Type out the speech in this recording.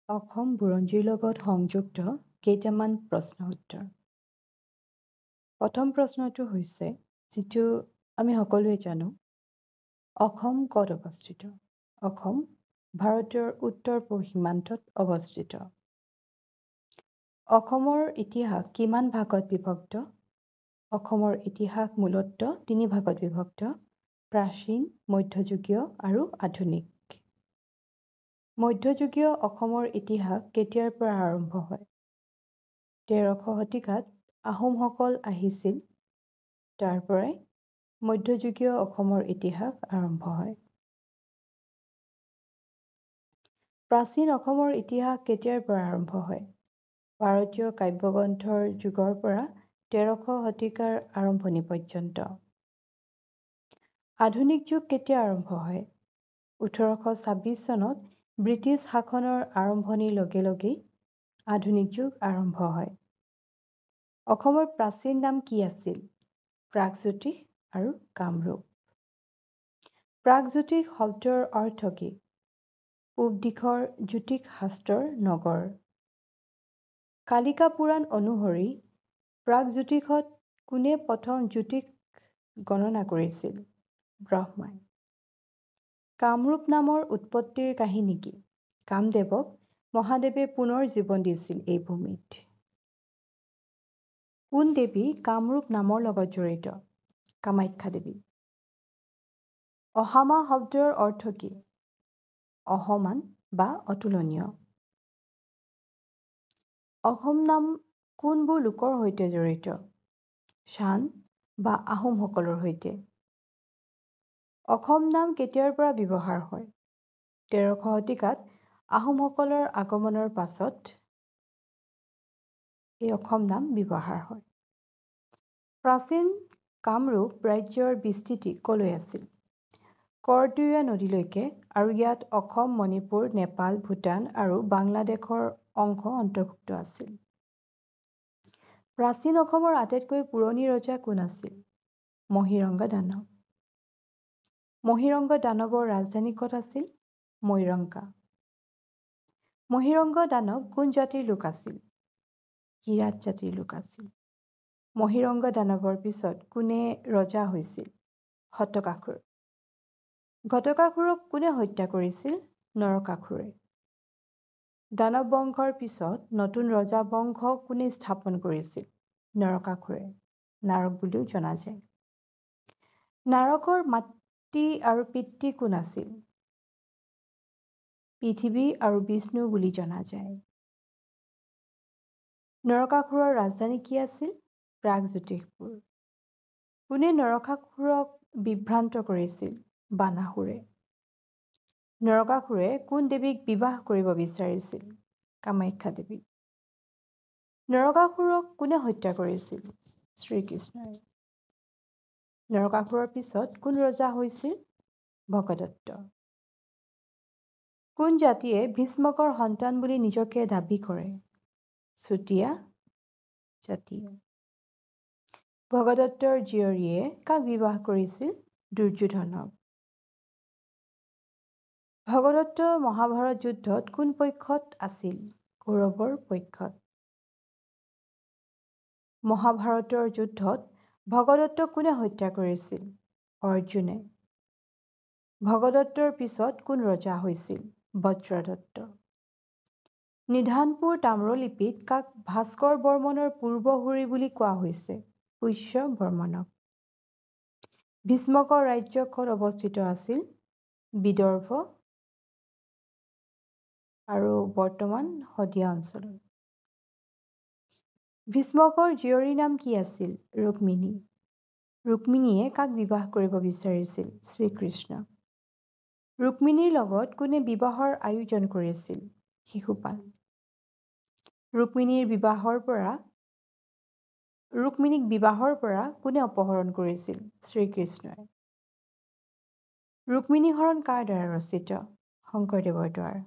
অসম বুৰঞ্জীৰ লগত সংযুক্ত কেইটামান প্ৰশ্ন উত্তৰ। প্ৰথম প্ৰশ্নটো হৈছে, যিটো আমি সকলোৱে জানো, অসম ক'ত অৱস্থিত? অসম ভাৰতৰ উত্তৰ পূব সীমান্তত অৱস্থিত। অসমৰ ইতিহাস কিমান ভাগত বিভক্ত? অসমৰ ইতিহাস মূলতঃ তিনি ভাগত বিভক্ত: প্ৰাচীন, মধ্যযুগীয় আৰু আধুনিক। মধ্যযুগীয় অসমৰ ইতিহাস কেতিয়াৰ পৰা আৰম্ভ হয়? 1300 শতিকাত আহোমসকল আহিছিল, তাৰ পৰাই মধ্যযুগীয় অসমৰ ইতিহাস আৰম্ভ হয়। প্ৰাচীন অসমৰ ইতিহাস কেতিয়াৰ পৰা আৰম্ভ হয়? ভাৰতীয় কাব্যগ্ৰন্থৰ যুগৰ পৰা 1300 শতিকাৰ আৰম্ভণি পৰ্যন্ত। আধুনিক যুগ কেতিয়া আৰম্ভ হয়? 1826 চনত ব্ৰিটিছ শাসনৰ আৰম্ভণিৰ লগে লগেই আধুনিক যুগ আৰম্ভ হয়। অসমৰ প্ৰাচীন নাম কি আছিল? প্ৰাগজ্যোতিষ আৰু কামৰূপ। প্ৰাগজ্যোতিষ শব্দৰ অৰ্থ কি? পূব দিশৰ জ্যোতিষ শাস্ত্ৰৰ নগৰ। কালিকা পুৰাণ অনুসৰি প্ৰাগজ্যোতিষত কোনে প্ৰথম জ্যোতিষ গণনা কৰিছিল? ব্ৰহ্মাই। কামৰূপ নামৰ উৎপত্তিৰ কাহিনী কি? কামদেৱক মহাদেৱে পুনৰ জীৱন দিছিল এই ভূমিত। কোন দেৱী কামৰূপ নামৰ লগত জড়িত? কামাখ্যা দেৱী। অহামা শব্দৰ অৰ্থ কি? অসমান বা অতুলনীয়। অসম নাম কোনবোৰ লোকৰ সৈতে জড়িত? শ্বান বা আহোমসকলৰ সৈতে। অসম নাম কেতিয়াৰ পৰা ব্যৱহাৰ হয়? 1300 শতিকাত আহোমসকলৰ আগমনৰ পাছত এই অসম নাম ব্যৱহাৰ হয়। প্ৰাচীন কামৰূপ ৰাজ্যৰ বিস্তৃতি কলৈ আছিল? কৰতোয়া নদীলৈকে আৰু ইয়াত অসম, মণিপুৰ, নেপাল, ভূটান আৰু বাংলাদেশৰ অংশ অন্তৰ্ভুক্ত আছিল। প্ৰাচীন অসমৰ আটাইতকৈ পুৰণি ৰজা কোন আছিল? মহীৰংগ দানৱ। মহীৰংগ দানৱৰ ৰাজধানী ক'ত আছিল? মৈৰংকা। মহীৰংগ দানৱ কোন জাতিৰ লোক আছিল? কিৰাত জাতিৰ লোক আছিল। মহীৰংগ দানৱৰ পিছত কোনে ৰজা হৈছিল? ঘটকাসুৰ। ঘটকাসুৰক কোনে হত্যা কৰিছিল? নৰকাসুৰে। দানৱ বংশৰ পিছত নতুন ৰজা বংশ কোনে স্থাপন কৰিছিল? নৰকাসুৰে। নাৰক বুলিও জনা যায়। নাৰকৰ মাতৃ আৰু পিতৃ কোন আছিল? পৃথিৱী আৰু বিষ্ণু বুলি জনা যায়। নৰকাসুৰৰ ৰাজধানী কি আছিল? প্ৰাগজ্যোতিষপুৰ। কোনে নৰকাসুৰক বিভ্ৰান্ত কৰিছিল? বানাসুৰে। নৰকাসুৰে কোন দেৱীক বিবাহ কৰিব বিচাৰিছিল? কামাখ্যা দেৱী। নৰকাসুৰক কোনে হত্যা কৰিছিল? শ্ৰীকৃষ্ণই। নৰকাসুৰৰ পিছত কোন ৰজা হৈছিল? ভগদত্ত। কোন জাতিয়ে ভীষ্মকৰ সন্তান বুলি নিজকে দাবী কৰে? চুতীয়া জাতিয়ে। ভগদত্তৰ জীয়ৰীয়ে কাক বিবাহ কৰিছিল? দুৰ্যোধনক। ভগদত্ত মহাভাৰত যুদ্ধত কোন পক্ষত আছিল? কৌৰৱৰ পক্ষত। মহাভাৰতৰ যুদ্ধত ভগদত্তক কোনে হত্যা কৰিছিল? অৰ্জুনে। ভগদত্তৰ পিছত কোন ৰজা হৈছিল? বজ্ৰদত্ত। নিধানপুৰ তাম্ৰলিপিত কাক ভাস্কৰ বৰ্মনৰ পূৰ্বসূৰী বুলি কোৱা হৈছে? পুষ্য বৰ্মনক। ভীষ্মকৰ ৰাজ্য ক'ত অৱস্থিত আছিল? বিদৰ্ভ আৰু বৰ্তমান শদিয়া অঞ্চলত। ভীষ্মকৰ জীয়ৰীৰ নাম কি আছিল? ৰুক্মিণী। ৰুক্মিণীয়ে কাক বিবাহ কৰিব বিচাৰিছিল? শ্ৰীকৃষ্ণ। ৰুক্মিণীৰ লগত কোনে বিবাহৰ আয়োজন কৰিছিল? শিশুপাল। ৰুক্মিণীক বিবাহৰ পৰা কোনে অপহৰণ কৰিছিল? শ্ৰীকৃষ্ণই। ৰুক্মিণী হৰণ কাৰ দ্বাৰা ৰচিত? শংকৰদেৱৰ দ্বাৰা।